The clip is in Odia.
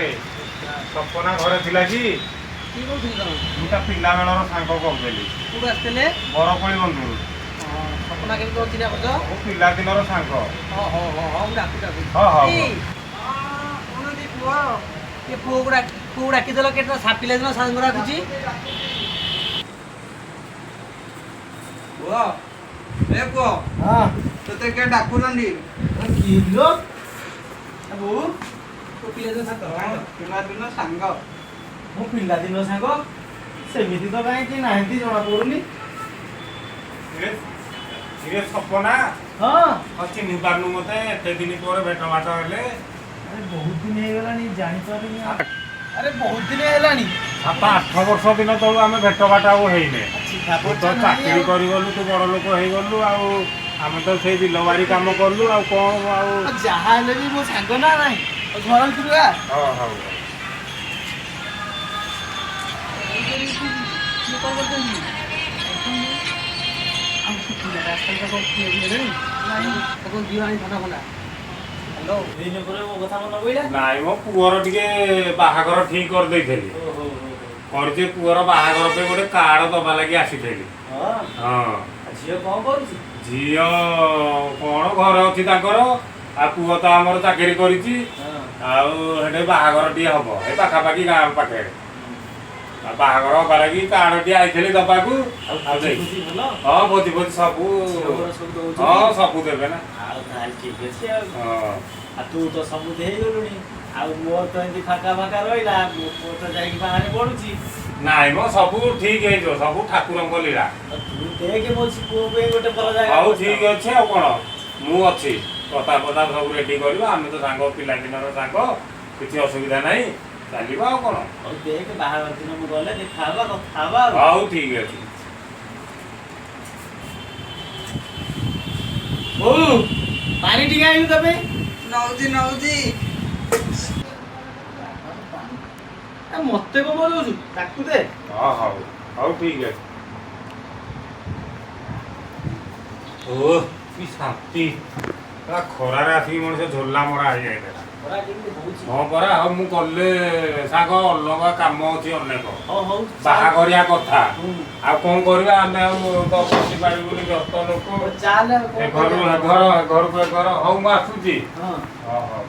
ଗାଁରେ। ସପନା ଘରେ ଥିଲା କି? କିଏ କହୁଥିଲି ତମେ? ମୁଁ ତା ପିଲା ବେଳର ସାଙ୍ଗ କହୁଥିଲି। କୋଉଠୁ ଆସିଥିଲେ? ବରକୋଳି ବନ୍ଧୁରୁ। ହଁ, ସପନା କେମିତି କଣ ଚିହ୍ନା ପରିଚୟ? ମୋ ପିଲାଦିନର ସାଙ୍ଗ। ହଁ ହଁ ହଁ ହଁ, ମୁଁ ଡାକୁ ଡାକୁଛି। ହଁ, ହଉ। ଏଇ, କହୁନାହାନ୍ତି ପୁଅ। ଏ ପୁଅକୁ ଡାକି, ପୁଅକୁ ଡାକିଦେଲ। କେତେ ପିଲାଦିନ ସାଙ୍ଗ ଡାକୁଛି। ପୁଅ, ଏ ପୁଅ। ହଁ। ତୋତେ କିଏ ଡାକୁଛନ୍ତି? କିଏ କିଲୋ? ବୋଉ, ତୋ ପିଲାଦିନ ସାଙ୍ଗ। ପିଲାଦିନ ସାଙ୍ଗ। ମୋ ପିଲାଦିନ ସାଙ୍ଗ ସେମିତି ତ କାହିଁକି ନାହାନ୍ତି, ଜଣା ପଡୁନି। ଇରେ ସପନା। ହଁ। ହଁ, ଚିହ୍ନି ପାରୁନୁ ମତେ? ଏତେ ଦିନ ପରେ ଭେଟ ଭାଟ ହେଲେ। ଆରେ, ବହୁତ ଦିନ ହେଇଗଲାଣି, ଜାଣିପାରୁନି। ଆରେ, ବହୁତ ଦିନ ହେଲାଣି। 7-8 ବର୍ଷ ଦିନ ତଳୁ ଆମେ ଭେଟ ଭାଟ ଆଉ ହେଇନେ। ଚିହ୍ନା ତୁ ତ ପରିଚୟ ନାହିଁ। ଚାକିରି ଆଉ। କରିଗଲୁ, ତୁ ବଡ ଲୋକ ହେଇଗଲୁ, ଆଉ ଆମେ ତ ସେଇ ବିଲବାରି କାମ କଲୁ, ଆଉ କଣ ଆଉ। ଆଉ ଯାହା ହେଲେ ବି ମୋ ସାଙ୍ଗ ନା ନାହିଁ? ଆଉ ଘର ଭିତରକୁ ଆ। ହଁ, ହଉ। କିଏ କଣ କରୁଛନ୍ତି? ଆଉ ସେ ପିଲାଟା ଆସିଥିଲା, କଣ ହେଲେଣି? ତାକୁ ଦିଅ ଆଣି ଥଣ୍ଡା ଫଣ୍ଡା। ହ୍ୟାଲୋ। ଦିନ ପରେ ମୋ କଥା ମନେ ପଇଲା? ନାଇଁ, ମୋ ପୁଅର ଟିକେ ବାହାଘର ଠିକ କରିଦେଇଥିଲି। ଓହୋ। କରିଛି, ପୁଅର ବାହାଘର ପାଇଁ ଗୋଟେ କାର୍ଡ ଦବା ଲାଗି ଆସିଥିଲି। ହଁ। ହଁ। ଆଉ ଝିଅ କଣ କରୁଛି? ଝିଅ କଣ, ଘରେ ଅଛି ତାଙ୍କର। ଆଉ ପୁଅ ତ ଆମର ଚାକିରି କରିଛି। ଆଉ ସେଠି ବାହାଘର ଟିକେ ହବ ଏ ପାଖାପାଖି ଗାଁ ପାଖରେ। ଆଉ ବାହାଘର ହବା ଲାଗି କାର୍ଡ ଟିକେ ଆଇଥିଲି ଦବାକୁ। ଆଉ ଆଉ ଭୋଜି ଦେଇ ଫୋଜି ଭଲ? ହଁ, ଭୋଜି ଫୋଜି ସବୁ। ଝିଅ ଘର ସବୁ ଦଉଛନ୍ତି? ହଁ, ସବୁ ଦେବେ ନା। ଆଉ ତାହେଲେ ଠିକ ଅଛି ଆଉ। ହଁ। ଆଉ ତୁ ତ ସମୁଦ୍ର ହେଇଗଲୁଣି, ଆଉ ମୋର ତ ଏମିତି ଫାଙ୍କା ଫାଙ୍କା ରହିଲା। ମୋ ପୁଅ ତ ଯାଇକି ବାହାରେ ପଢୁଛି। ନାଇଁ ମ, ସବୁ ଠିକ ହେଇଯିବ, ସବୁ ଠାକୁରଙ୍କ ଲୀଳା। ଆଉ ତୁ ଦେଖେ, ମୋ ପୁଅ ପାଇଁ ଗୋଟେ ଭଲ ଜାଗା ହଉ। ପ୍ରସ୍ତାବ। ଠିକ ଅଛି, ଆଉ କଣ, ମୁଁ ଅଛି। ପ୍ରସ୍ତାବ ପ୍ରସ୍ତାବ ସବୁ ରେଡି କରିବ। ଆମେ ତ ସାଙ୍ଗ, ପିଲାଦିନର ସାଙ୍ଗ, କିଛି ଅସୁବିଧା ନାହିଁ, ଚାଲିବ ଆଉ କଣ। ହଉ ଦେଖେ, ବାହାଘର ଦିନ ମୁଁ ଗଲେ ଦେଖା ହବା, କଥା ହବା ଆଉ। ହଉ, ଠିକ ଅଛି। ବୋଉ, ପାଣି ଟିକେ ଆଣିବୁ ତା ପାଇଁ। ନଉଛି, ନଉଛି। ଏ, ମତେ କଣ ଦଉଛୁ? ତାକୁ ଦେ। ହଁ, ହଉ ହଉ, ଠିକ ଅଛି। ଓ କି ଶାନ୍ତି! ପୁରା ଖରାରେ ଆସିକି ମଣିଷ ଝୋଲା ମରା ହେଇଯାଇଥିଲା। ଖରା କେମିତି ହଉଛି। ହଁ ପରା। ହଉ, ମୁଁ ଗଲେ ସାଙ୍ଗ, ଅଲଗା କାମ ଅଛି ଅନେକ। ହଉ ହଉ। ବାହାଘରିଆ କଥା। ହୁଁ। ଆଉ କଣ କରିବା, ଆମେ ଆଉ ତ ବସି ପାରିବୁନି, ବ୍ୟସ୍ତ ଲୋକ। ହଉ, ଚାଲେ, ଆଉ ଏ କଣ ଘରୁ କରିବା? ଏ ଘର, ଏ ଘରକୁ ଏ ଘର। ହଉ, ମୁଁ ଆସୁଛି। ହଁ। ହଁ ହଉ।